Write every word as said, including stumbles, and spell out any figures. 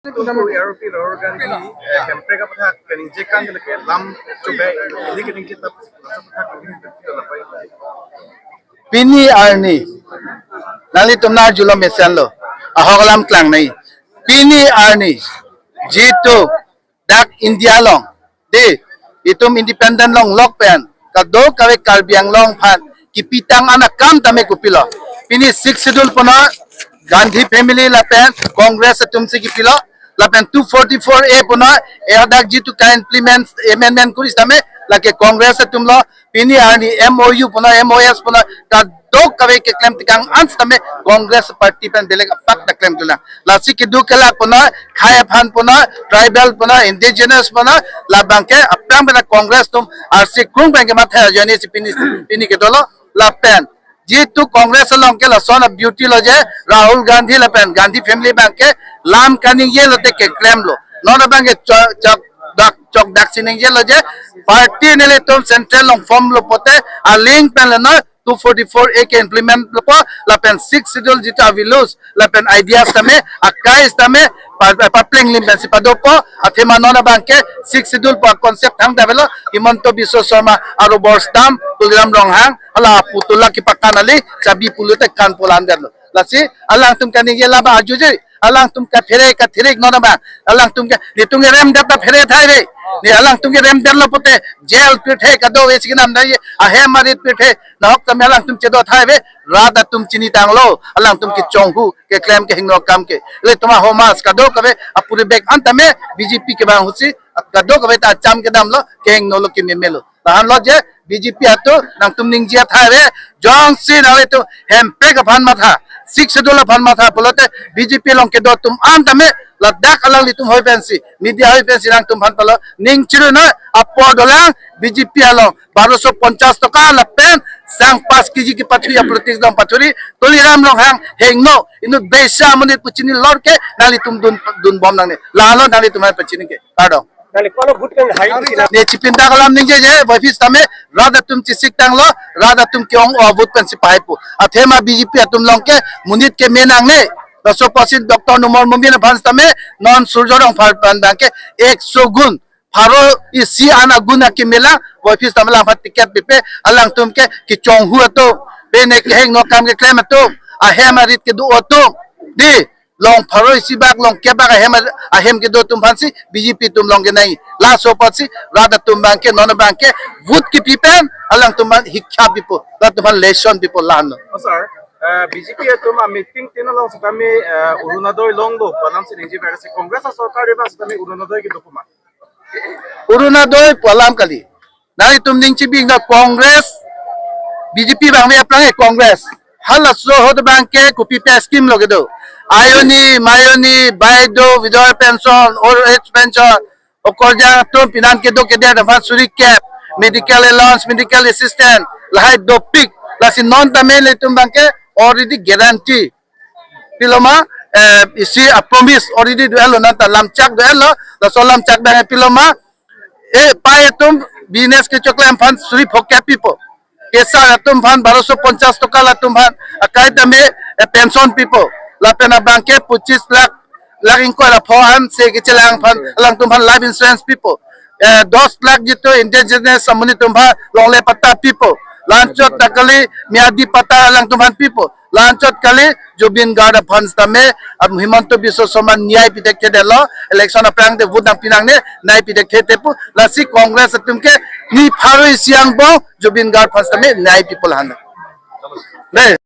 Tutu A R P Rahul Gandhi, eh, Hemprek aphuthak kaningje kan lake lam chobei, ili kaningje tap aphuthak kaningje tap lapai. Pini arni, nanglitum nangjulo mesenlo, ahok alam klangnei. Pini arni, jitu dak India along, dei, itum independent longlok pen kadokave Karbi Anglong aphan kipitang an akam tame kopilo. Pini Sixth Schedule punon Gandhi family lapen Congress atumsi kipilo. Lapen two forty-four A punon, eh, dak jitu ka-implement amendment kuri setame, lake Congress atumlo. Pini arni M O U punon, M O S punon, kadokave keklem tekang an setame Congress party pen belek apak ta klemklelang. Lasi keduk kelak punon, khei aphan punon, tribal punon, indigenous punon, labangke aphrang pen Congress atum arsi krung pen kematha ajoinesi pini, pini kedolo. Lapen jitu Congress along ke lason a-beauty lo je, Rahul Gandhi lapen Gandhi family abangke lam kaningjelo te keklemlo. Non abangke chok, chok dak, chok daksi ningjelo je, party nelitum central along formlo pote, aling pen le non two forty-four A ke-implement lo po, lapen Sixth Schedule jitu a-values, lapen ideas tame, akai tame, pa, pa, paplenglim pensi padopo. Athema non abangke Sixth Schedule pu concept thangta avelo, Himanta Biswa Sarma arobor stam, Tuliram Ronghang, hala putula kipakan ali, chabi pulote kan pulan derlo. Lasi alangtum kaningje laba ajuji, alangtum kaphere kathirik non abang, alangtum ke, netum kerem det ta phere thai ve. Ne alangtum kerem detlo pote, jail pirthe kadokave si kenam dai, ahem arit pirthe, nahok tame alangtum chedo thai ve, rat atum chinitanglo, alangtum kechonghu, keklem kehingno akam ke. Ilitum ahomas kadokave, apuri bek an tame, B J P kevang ahutsi, kadokave ta acham kedamlo, kehingnolo kememelo. Lahenlo je, B J P atum, nangtum ningje thai ve, jongsi nanglitum Hemprek aphan matha, Sixth Schedule aphan matha pulote, B J P along kedo atum an tame, ladak alanglitum hoi pensi, media hoi pensi nangtum aphan palo, ning chiru na, apor dolang, B J P along, baroso ponchas toka lapen, sang pas K G kepathu ya politics dong pathuri, Tuliram Ronghang, hingno, inut beisa monit pu chinilor ke, nanglitum dun, dunbom nangne, lahenlo nanglitum aphan pachini ke, kardom. Nangli kono vote kanghai pu chinine. Ne chipinta kalam ningje je, voiphis tame, rat atum chisiktanglo, rat atum ke-ong o vote pensi pahai pu. Athema B J P atum along ke, monit keme nangne, laso apotsi Doctor Numal Momin aphan tame, non Surjya Rongphar aphan abangke, ekso gun, pharo isi an agun akeme lang, voiphis tame alangphan ticket pipe, alangtum ke, kechonghu atum, pine kehingno akam keklem atum, ahem arit kedo atum, dei, long pharo isi bak, long kep bak ahem, ahem kedo atum aphansi, B J P atum along kenai. Laso apotsi, rat atum abangke, non abangke, vote kipi pen, alangtum aphan hikha pipo, latum aphan lesson pipo lahenlo. Oh, sir, eh, B J P atum a-meeting tin along setame, eh, Orunodoi longlo, pu alamsi ningje bersi Congress asorkar ri abang setame Orunodoi kedo pu ma? Orunodoi pu alam kali. Nanglitum ning chibing na Congress, B J P abang me aplang e Congress. Halaso ahut abangke kopi pe scheme lo kedo. Ayoni, mayoni, baido, widowed pension, old age pension, okorjang atum pinan kedo keder aphan suri kep, medical allowance, medical assistance, lahai dopik, lasi non tame ilitum abangke already guarantee pilo ma, eh, isi a-promise already do-etlo, nonta lamchak do-etlo, laso lamchak abang pilo ma, eh, pai atum business kechoklem aphan suri phokep pipo. Kesar atum aphan baroso ponchas toka latum aphan, akai tame, eh, pension pipo. Lapen abangke pochis lakh, lakh ingkoi ra pho an se kechelang aphan, alangtum aphan life insurance pipo. Eh, dos lakh jitu indigenous amonit atum aphan longle patta pipo. La-anchot ta kali miyadi patta alangtum aphan pipo. La-anchot kali Zubeen Garg aphan setame, am, Himanta Biswa Sarma nyai pithekthe detlo, election aphrang te vote nangpi nangne, nyai pithekthe te pu, lasi Congress atum ke ni pharo isi angbong Zubeen Garg aphan setame nyai pipo lahen. Dei.